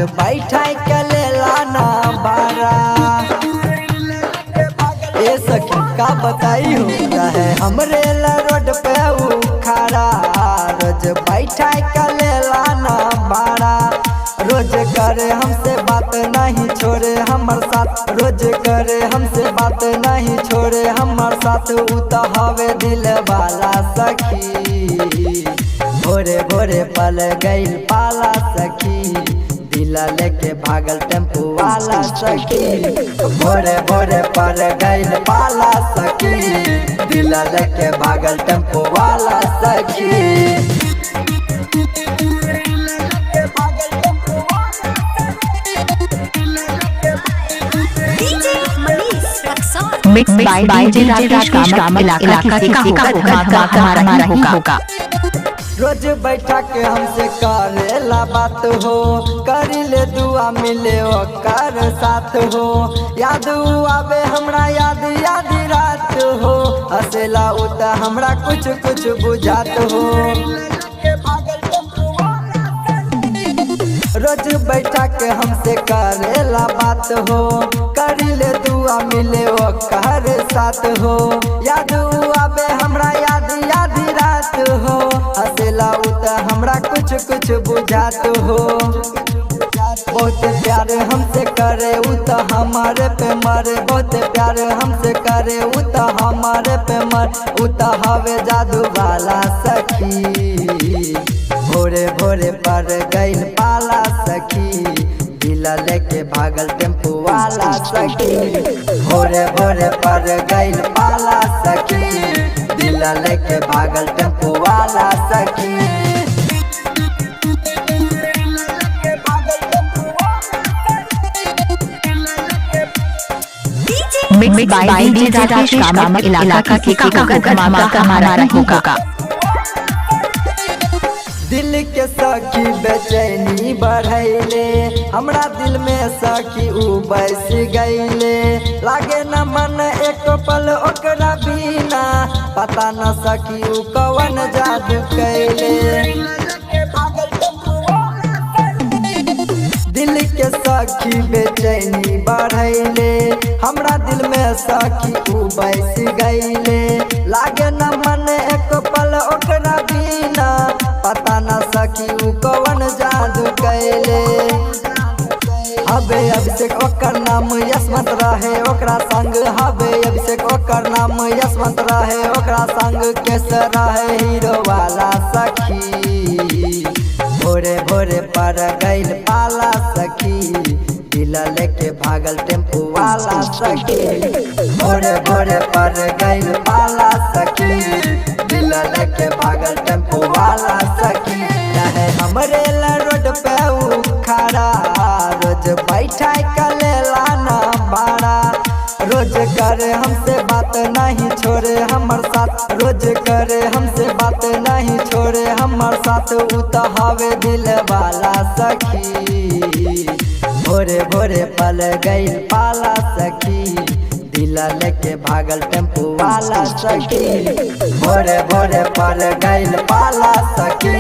बैठा के लेला ना बारा। ए सखी का बताई हो, रहे हमरे ला रोड पे ऊ खड़ा, रोज बैठा के लेला ना बारा। रोज करे हमसे बात नहीं छोड़े हमर साथ, रोज करे हमसे बात नहीं छोड़े हमर साथ, ऊ त हवे दिल वाला सखी। भोरे भोरे पल गइल पाला सखी, दिला लेके भागल टेम्पू वाला सखी। भोरे भोरे पल गइल पाला सखी, दिला लेके भागल टेम्पू वाला सखी। DJ Manish Raxaul. Mix by DJ Rakesh Kamat. इलाका किसी का होगा धमाका हमारा ही होगा। रोज बैठा के हमसे करेला बात हो, करिले दुआ मिले ओकर साथ हो। याद ऊ आवे हमरा याद याद रात हो, हसेला ऊ त हमरा कुछ कुछ बुझात हो। रोज बैठा के हमसे करेला बात हो, करिले दुआ मिले ओकर साथ हो। याद ऊ आवे हमरा याद याद रात हो, हसेला ऊ त हमरा कुछ कुछ बुझात हो। बहुत प्यार हमसे करे ऊ त हमारे पे मरे, बहुत प्यार हमसे करे ऊ त हमारे पे मर, ऊ त हवे जादू वाला सखी। भोरे भोरे पर गइल पाला सखी, दिला लेके भागल टेम्पू वाला सखी। भोरे भोरे पर गइल पाला सखी, दिला लेके भागल टेम्पू वाला सखी। DJ mix by DJ Rakesh Kamat. इलाका किसी का होगा धमाका हमारा ही होगा। दिल के सखी बेचैनी बढ़ैले, हमरा दिल में सखी ऊ बस गईले। लागे न मन एक पल ओकरा बिना, पता न सखी ऊ कवन जादू कैले। दिल के सखी बेचैनी बढ़ैले, हमरा दिल में सखी ऊ बस गईले। लागे न मन एक पल ओकरा बिना, पता न सखी ऊ कवन जादू कैले। हबे अभिषेक ओकर नाम यशवंत रहे ओकरा संग, हबे अभिषेक ओकर नाम यशवंत रहे ओकरा संग, केस रहे हीरो वाला सखी। भोरे भोरे पर गइल पाला सखी, दिला लेके भागल टेम्पू वाला सखी। भोरे भोरे पर गइल पाला सखी, दिला लेके भागल टेम्पू वाला सखी। रहे हमरे ला रोड पे ऊ खड़ा, रोज बैठा के लेला ना भाड़ा। रोज करे हमसे बात नहीं छोड़े हमर साथ, रोज करे हमसे बात नहीं छोड़े हमर साथ, ऊ त हवे दिल वाला सखी। भोरे भोरे पल गइल पाला सखी, दिला लेके भागल टेम्पू वाला सखी। भोरे भोरे पल गइल पाला सखी,